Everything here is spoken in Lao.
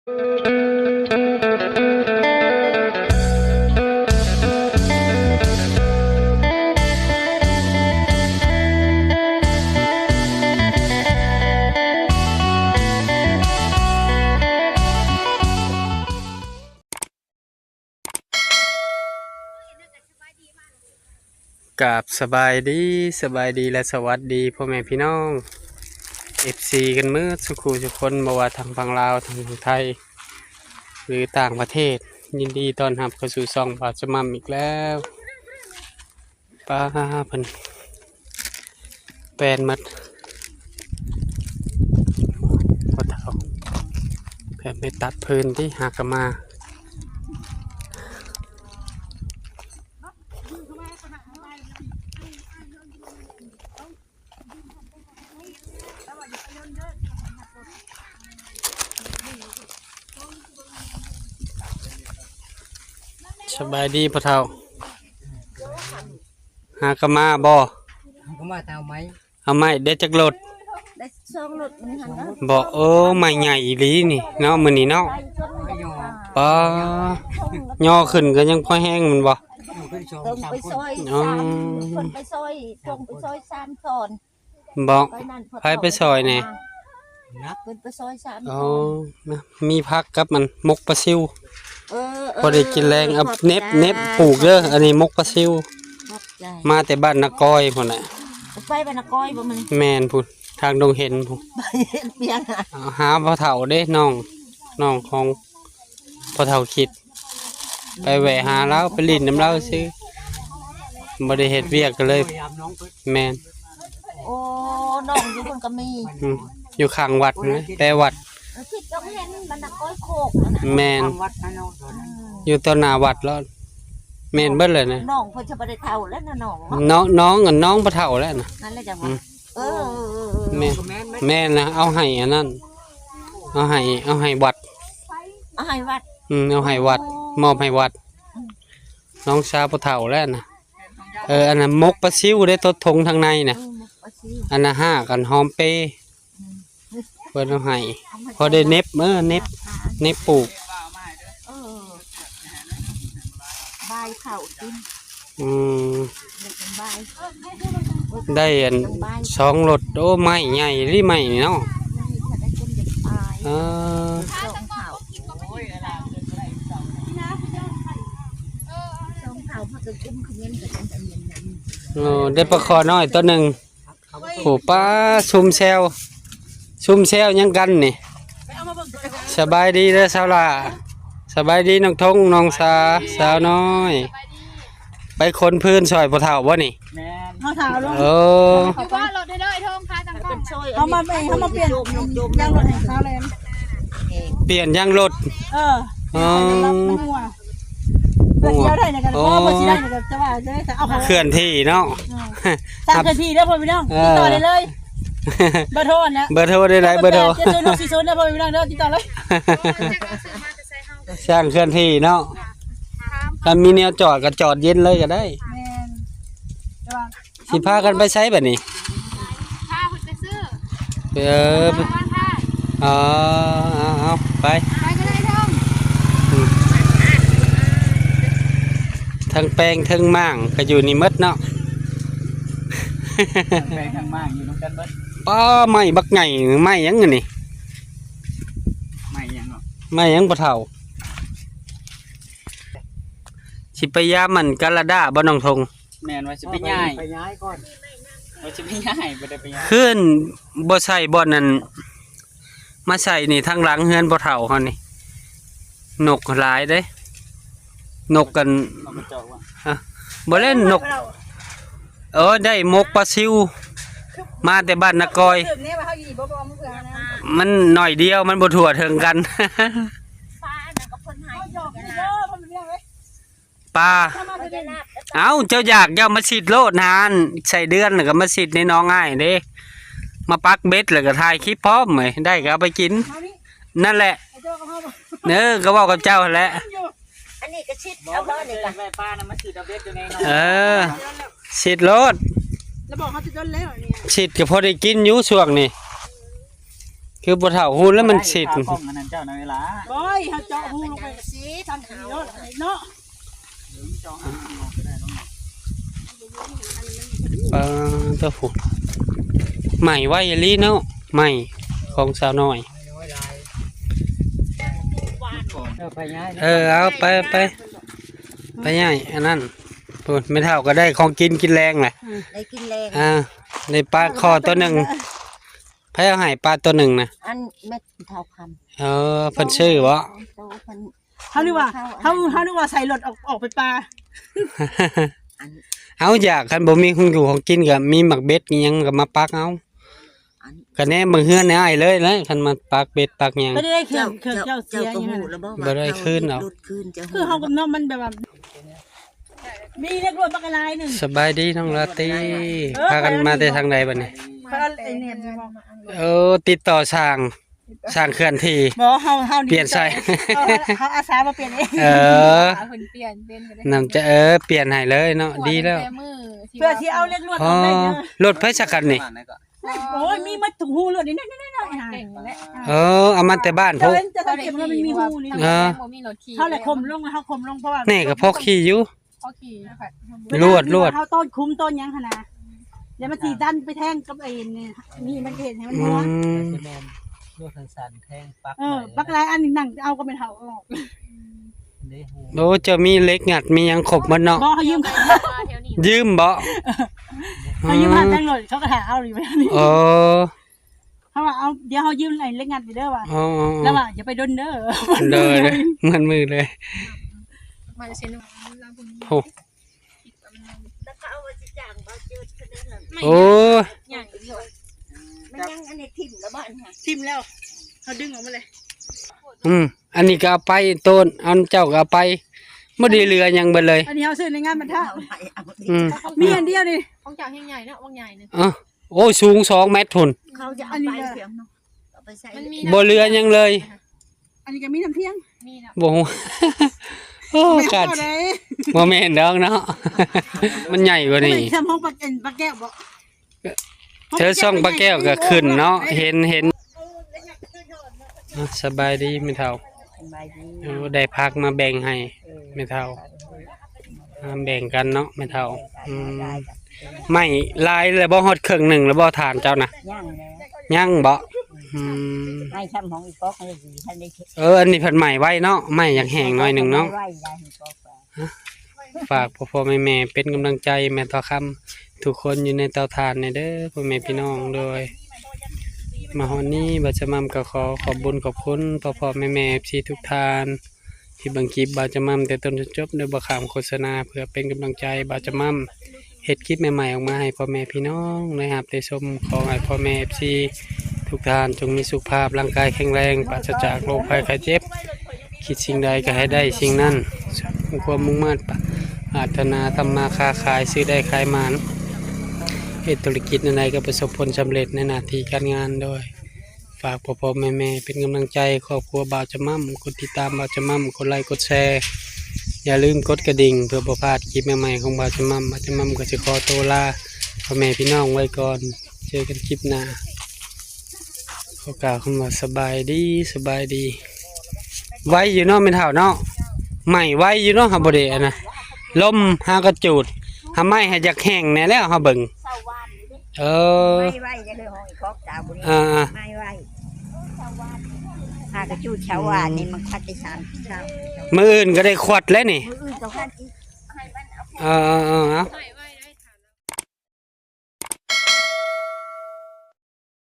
ກາບສະບາຍດີ, ສະບາຍດີ ແລະ ສະຫວັດດີພໍ່ແມ່ພີ່ນ້ອງ ເອັຟຊີ ກັນໝົດສູ່ຄູ່ສູ່ຄົນ, ບໍ່ວ່າທາງຝັ່ງລາວ, ທາງໄທ ຫຼື ຕ່າງປະເທດ, ຍິນດີຕ້ອນຮັບເຂົ້າສູ່ຊ່ອງບ່າວສະໝ່ຳອີກແລ້ວ. ປ້າ ເພິ່ນແປນໝົດ ພໍ່ເຖົ້າ ເພິ່ນໄປຕັດເພິ່ນຕິ ຫາກະມາ. ສະບາຍດີພໍ່ເຖົ້າ. ຫາກະມາບໍ່? ຫາກະມາແຕ່ເອົາໄມ້ ເອົາໄມ້ໄດ້ຈັກໂລດ? ໄດ້ສອງໂລດມື້ຫັ້ນນະ. ບໍ່? ເອີ ໄມ້ໃຫຍ່ອີ່ຫຼີນີ້ເນາະ ມື້ນີ້ເນາະ. ໄປຊົນ ໄປຫຍໍ້ ປ້າ ຫຍໍ້ຂຶ້ນກໍຍັງພໍແຮງແມ່ນບໍ່? ເພິ່ນໄປຊ່ອຍ ອໍ ສາມ ເພິ່ນໄປຊ່ອຍ ສົ່ງໄປຊ່ອຍສາມທ່ອນ. ບໍ່? ໄປນັ້ນ ໃຜໄປຊ່ອຍແດ່? ເພິ່ນໄປຊ່ອຍສາມ ອໍ ທ່ອນ ນະ ມີຜັກກັບມັນໝົກປາຊິວ. ເອີ ເອີ ພໍໄດ້ກິນແລງ. ເອົາ ຂອບໃຈ ເໜັບ ເໜັບ ຂອບໃຈ ປູກເດີ ອັນນີ້ໝົກປາຊິວ. ຂອບໃຈ. ມາແຕ່ບ້ານນາກອຍພຸ້ນແຫຼະ. ໄປບ້ານນາກອຍບໍ່ມື້ນີ້? ແມ່ນພຸ້ນ ທາງດົງເຫັນພຸ້ນ. ໄປເຮັດຫຍັງ? ເອົາຫາພໍ່ເຖົ້າເດ້ ນ້ອງ ນ້ອງຂອງພໍ່ເຖົ້າຄິດ. ໄປແວະຫາລາວ ໄປຫຼິ້ນນຳລາວຊື່ ບໍ່ໄດ້ເຮັດວຽກກໍເລີຍ. ແມ່ນ. ໂອ້ ນ້ອງຢູ່ພຸ້ນກໍມີ. ອືມ ຢູ່ຂ້າງວັດນະ ແປວັດ. ເອີ ທິດຕ້ອງເຫັນບັນດາກ້ອຍໂຄກນະ. ແມ່ນ. ຢູ່ຕໍ່ໜ້າວັດແລ້ວ. ແມ່ນເບິດເລີຍນະ. ນ້ອງເພິ່ນຈະບໍ່ໄດ້ເຖົ້າແລ້ວນະນ້ອງເນາະ. ນ້ອງ ນ້ອງ ນ້ອງບໍ່ເຖົ້າແລ້ວນະ. ນັ້ນແຫຼະຈັ່ງວ່າ. ອືມ. ເອີ ເອີ ເອີ ເອີ ແມ່ນ ແມ່ນນະ. ເອົາໃຫ້ອັນນັ້ນ ເອົາໃຫ້ ເອົາໃຫ້ວັດ. ເອົາໃຫ້ວັດ. ອືມ ເອົາໃຫ້ວັດ ໂອ້ ມອບໃຫ້ວັດ. ອືມ ນ້ອງຊາພໍ່ເຖົ້າແລ້ວນະ. ເອີ ອັນນັ້ນໝົກປາຊິວເດ້ ຕົດຖົງທາງໃນນະ. ເອີ ໝົກປາຊິວ. ອັນນັ້ນຫາກ ອັນຫອມເປ. ອືມ ເພິ່ນເອົາໃຫ້ ເອົາໃຫ້ ພໍໄດ້ເໜັບ ເອີ ເໜັບ ເໜັບປູກ. ເອີ ບາຍເຂົ້າກິນ. ອືມ ໄດ້ອັນສອງໂລດ. ໂອ້ ໄມ້ໃຫຍ່ອີ່ຫຼີໄມ້ນີ້ເນາະ. ເອີ ໂອ້ ໄດ້ປາຄໍນ້ອຍໂຕໜຶ່ງ. ໂອ້ ປ້າ ຊຸມແຊວ ຊຸມແຊວຫຍັງກັນນີ້? ສະບາຍດີເດີສາວຫຼ້າ. ສະບາຍດີນ້ອງທົງ ນ້ອງສາ ສາວນ້ອຍ. ໄປຂົນຟືນຊ່ອຍພໍ່ເຖົ້າບໍ່ນີ້? ແມ່ນ. ພໍ່ເຖົ້າລົງ. ເອີ ຢູ່ບ້ານລົດເດີ ໄອ້ທົງ ຂາຍຕັງກ້ອງ. ເຮົາມາ ເຮົາມາປ່ຽນຢາງລົດໃຫ້ສາວແຫຼມ. ປ່ຽນຢາງລົດ. ເອີ ອໍ ເພື່ອຊິເອົາໄດ້ນີ້ກໍ ອໍ ເພື່ອຊິໄດ້ນີ້ກໍຈະວ່າຈະໄດ້ ເອົາ ເຄື່ອນທີ່ເນາະ. ເອີ ສ້າງເຄື່ອນທີ່ເດີພໍ່ພີ່ນ້ອງ. ເອີ ຕິດຕໍ່ໄດ້ເລີຍ ເບີໂທນະ. ເບີໂທໄດ້ໃດ ເບີໂທ? ເຈັດສູນຫົກສີ່ສູນເດີພໍ່ພີ່ນ້ອງເດີ ຕິດຕໍ່ເລີຍ. ສ້າງເຄື່ອນທີ່ເນາະ. ຖ້າມີແນວຈອດກໍຈອດເຢັນເລີຍກໍໄດ້. ແມ່ນ. ແຕ່ວ່າ ຊິພາກັນໄປໃສບັດນີ້? ພາເພິ່ນໄປຊື້. ເອີ ອໍ ເອົາໆ ໄປ ໄປກໍໄດ້ເດີ. ອືມ ທັງແປ້ງທັງໝ້າງກໍຢູ່ນີ້ໝົດເນາະ. ທັງແປ້ງທັງໝ້າງຢູ່ນຳກັນເບິດ. ປ້າ ໄມ້ບັກໃຫຍ່ ໄມ້ຫຍັງອັນນີ້? ໄມ້ຫຍັງເນາະ? ໄມ້ຫຍັງພໍ່ເຖົ້າ? ຊິໄປຢາມມັນກາລາດາບໍ່ນ້ອງທົງ? ແມ່ນ ວ່າຊິໄປຍ້າຍ ໄປຍ້າຍກ່ອນ ວ່າຊິໄປຍ້າຍ ບໍ່ໄດ້ໄປຍ້າຍ. ຄືນບໍ່ໃສ່ບ່ອນນັ້ນ ມາໃສ່ນີ້ທາງຫຼັງເຮືອນພໍ່ເຖົ້າເຮົານີ້ ນົກຫຼາຍເດ້. ນົກກັນ ເອີ ບໍ່ແມ່ນນົກ. ເອີ ໄດ້ໝົກປາຊິວ ມາແຕ່ບ້ານນາກອຍ. ມັນໜ້ອຍດຽວ ມັນບໍ່ທົ່ວເຖິງກັນ. ປາ ເອົາ ເຈົ້າຢາກເຈົ້າມາຊິດໂລດຫັ້ນ ໄສ້ເດືອນ ແລ້ວກໍມາຊິດໃນໜອງອ້າຍເດ້ ມາປັກເບັດ ແລ້ວກໍຖ່າຍຄລິບພ້ອມ ໄດ້ກໍເອົາໄປກິນ. ນັ້ນແຫຼະ ເອີ ກໍເວົ້າກັບເຈົ້າຫັ້ນແຫຼະ. ອັນນີ້ກໍຊິດເອົາບໍ່ນີ້ກະ ໄດ້ປານຳມາຊິດເອົາເບັດຢູ່ໃນໜອງ. ເອີ ຊິດໂລດ ແລ້ວບອກເຮົາຊິດົນແລ້ວອັນນີ້ ຊິດກໍພໍໄດ້ກິນຢູ່ຊ່ວງນີ້. ຄືບໍ່ເຖົ້າຮູ້ແລ້ວມັນເສັດ. ກ້ອງອັນນັ້ນເຈົ້ານະເວລາ ໂອ້ຍ ເຮົາເຈາະຮູລົງໄປ ຊິທັງນີ້ໂລດເນາະ. ປາດໂທ້ ໄໝ້ໄວອີ່ຫຼີເນາະ ໄໝ້ຂອງສາວນ້ອຍ. ເອີ ໄປຍ້າຍ ເອີ ເອົາ ໄປ ໄປ ໄປຍ້າຍອັນນັ້ນ. ພຸ້ນ ແມ່ເຖົ້າກໍໄດ້ຂອງກິນກິນແລງແຫຼະ ອືມ ໄດ້ກິນແລງ ອ່າ ໄດ້ປາຄໍຕົວໜຶ່ງ. ໃຜເອົາໃຫ້ປາຕົວໜຶ່ງນະ? ອັນແມ່ເຖົ້າຄຳ. ເອີ ເພິ່ນຊື້ບໍ? ໂຕເພິ່ນ ເຮົານຶກວ່າ ເຮົາ ເຮົານຶກວ່າໃສ່ລົດອອກ ອອກໄປປ່າ. ເອົາ ຢາກ ຄັນບໍ່ມີຂອງຢູ່ຂອງກິນກໍມີໝາກເບັດອີ່ຫຍັງກໍມາປັກເອົາ. ອັນ ກໍແນມເບິ່ງເຮືອນໃນອ້າຍເລີຍແຫຼະ ຄັນມາປັກເບັດປັກຫຍັງ. ບໍ່ໄດ້ເຄື່ອງ ເຄື່ອງເຈົ້າເສຍຫຍັງຫັ້ນ ບໍ່ໄດ້ຄືນເອົາ. ຄືເຮົາກັບນ້ອງມັນແບບວ່າ ມີເລກລວດບັກຫຼາຍໜຶ່ງ. ສະບາຍດີນ້ອງລາຕີ ເອີ ພາກັນມາແຕ່ທາງໃດບັດນີ້? ເອີ ຕິດຕໍ່ຊ່າງ ຊ່າງເຄື່ອນທີ່ ບໍ່ ເຮົາ ເຮົາ ປ່ຽນໃສ່ ເຮົາ ເຮົາອາສາມາປ່ຽນເອງ. ເອີ ເພິ່ນປ່ຽນເປັນກໍໄດ້ ນຳຈະ ເອີ ປ່ຽນໃຫ້ເລີຍເນາະ ດີແລ້ວ ເພື່ອຊິເອົາເລກລວດອອກໄດ້ເດີ. ອໍ ລົດໃຜສະຄັນນີ້? ໂອ້ຍ ມີໝົດທຸກຮູໂລດນີ້ ເກັ່ງແຫຼະ. ເອີ ເອົາມາແຕ່ບ້ານພຸ້ນ ຈະສັງເກດວ່າມັນມີຮູນີ້ ເອີ ບໍ່ມີລົດຂີ່ ເຮົາແຫຼະຂົມລົງ ເຮົາຂົມລົງ ເພາະວ່າ ນີ້ກໍພໍຂີ່ຢູ່ ພໍຂີ່ ລວດ ລວດ ເຮົາຕ້ອນຄຸ້ມຕ້ອນຫຍັງຫັ້ນນະ ແລ້ວມັນຊິດັນໄປແທງກັບໄອ້ນີ້ ນີ້ມັນເຮັດໃຫ້ມັນຮົ່ວ. ອືມ ແມ່ນ ລວດທັງສັນແທງປັກ ເອີ ບັກຫຼາຍອັນນີ້ນັ່ງເອົາກໍແມ່ນເຮົາອອກ. ໂອ້ ເຈົ້າມີເຫຼັກງັດມີຫຍັງຄົບໝົດເນາະ. ບໍ່ ເຮົາຢືມ ຢືມບໍ? ເຮົາຢືມຮ້ານແຕ່ງລົດ ເຂົາກໍຖ້າເອົາຢູ່ແບບນີ້. ອໍ ເຮົາວ່າ ເອົາ ດຽວເຮົາຢືມໄອ້ເຫຼັກງັດນີ້ເດີວ່າ. ອໍ ແລ້ວວ່າ ຢ່າໄປດົນເດີ ເດີ ເໝືອນມືເລີຍ. ໂອ້ ໂອ້ຍ ມັນຍັງອັນນີ້ຖິ້ມແລ້ວບໍ່? ຖິ້ມແລ້ວ ເຮົາດຶງອອກມາເລີຍ. ອືມ ອັນນີ້ກໍເອົາໄປ ໂຕນ ອັນເຈົ້າກໍເອົາໄປ ບໍ່ໄດ້ເຫຼືອຫຍັງເບິດເລີຍ. ອັນນີ້ເຮົາຊື້ໃນງານບັນທະ ອືມ ມີອັນດຽວນີ້ ຂອງເຈົ້າແຮງໃຫຍ່ເນາະ ບັກໃຫຍ່ໜຶ່ງ. ເອີ ໂອ້ຍ ສູງສອງແມັດພຸ້ນ ເຂົາຈະເອົາໄປ ມັນມີ ບໍ່ເຫຼືອຫຍັງເລີຍ. ອັນນີ້ກໍມີນ້ຳທຽງ ມີເນາະ ບໍ່ຮູ້ ໂອ້ ກາດ ບໍ່ແມ່ນດອກເນາະ ມັນໃຫຍ່ກວ່ານີ້. ຊ່ອງປາແກ້ວບໍ? ເທີຊ່ອງປາແກ້ວກໍຂຶ້ນເນາະ ເຫັນ ເຫັນ. ອ່ະ ສະບາຍດີແມ່ເຖົ້າ. ສະບາຍດີ. ໂອ້ ໄດ້ຜັກມາແບ່ງໃຫ້ ເອີ ແມ່ເຖົ້າ ມາແບ່ງກັນເນາະແມ່ເຖົ້າ. ອືມ ໄມ້ຫຼາຍແລ້ວບໍ່? ຮອດເຄິ່ງໜຶ່ງແລ້ວບໍ່ ຖ່ານເຈົ້ານະ? ຍັງແຫຼະ ຍັງບໍ? ອືມ ໄມ້ຊ່ຳຂອງອີປອກນີ້ດີ ທັນໄດ້ ເອີ ອັນນີ້ເພິ່ນໄໝ້ໄວເນາະ ໄໝ້ຢາກແຫ້ງໜ້ອຍໜຶ່ງເນາະ. ໄວໆ ອີປອກວ່າ ຝາກພໍ່ໆແມ່ໆເປັນກຳລັງໃຈແມ່ທອງຄຳທຸກຄົນຢູ່ໃນເຕົາຖ່ານແດ່ເດີ ພໍ່ແມ່ພີ່ນ້ອງ. ໂດຍ ມາຮອດນີ້ບ່າວຈະໝ່ຳກໍຂໍຂອບບຸນຂອບຄຸນພໍ່ໆແມ່ໆ ເອັຟຊີ ທຸກທ່ານ ທີ່ເບິ່ງຄລິບບ່າວຈະໝ່ຳແຕ່ຕົ້ນຈົນຈົບ ໂດຍບໍ່ຂ້າມໂຄສະນາ ເພື່ອເປັນກຳລັງໃຈບ່າວຈະໝ່ຳເຮັດຄລິບໃໝ່ໆອອກມາໃຫ້ພໍ່ແມ່ພີ່ນ້ອງໄດ້ຮັບໄດ້ຊົມ. ຂໍໃຫ້ພໍ່ແມ່ ເອັຟຊີ ທຸກທ່ານຈົ່ງມີສຸຂະພາບຮ່າງກາຍແຂງແຮງ ປາສະຈາກໂລກໄພໄຂ້ເຈັບ. ຄິດສິ່ງໃດກໍໃຫ້ໄດ້ສິ່ງນັ້ນ ສົມຄວາມມຸ່ງມາດປາດຖະໜາ, ທຳມາຄ້າຂາຍ ຊື້ໄດ້ຂາຍໝານ, ເຮັດທຸລະກິດແນວໃດກໍປະສົບຜົນສຳເລັດໃນໜ້າທີ່ການງານ. ໂດຍ ຝາກພໍ່ໆແມ່ໆເປັນກຳລັງໃຈຄອບຄົວບ່າວຈະໝ່ຳ, ກົດຕິດຕາມບ່າວຈະໝ່ຳ, ກົດໄລກົດແຊ, ຢ່າລືມກົດກະດິ່ງເພື່ອບໍ່ພາດຄລິບໃໝ່ໆຂອງບ່າວຈະໝ່ຳ. ບ່າວຈະໝ່ຳກໍຊິຂໍໂຕລາພໍ່ແມ່ພີ່ນ້ອງໄວ້ກ່ອນ, ເຈີກັນຄລິບໜ້າ. ຂໍກ່າວຄຳວ່າສະບາຍດີ, ສະບາຍດີ. ໄວຢູ່ເນາະແມ່ເຖົ້າເນາະ, ໄໝ້ໄວຢູ່ເນາະ, ຫາບໍ່ໄດ້ອັນນະ, ລົມຫາກະຈູດ, ຫາໄມ້ຫາຢາກແຫ້ງແດ່ແລ້ວ ຫາເບິ່ງ. ເອີ ໄມ້ໄວ ຢ່າເລີຍ ຫ້ອງອີກອກ ຕາບໍ່ດີ. ອ່າໆ ໄມ້ໄວ ຫາກະຈູດເຊົ້າວານນີ້ ມັນຄັດໄດ້ສາມສິບເຊົ້າ. ມື້ອື່ນກໍໄດ້ຂວັດແລ້ວນີ້. ມື້ອື່ນກໍຂວັດອີກ. ເອີ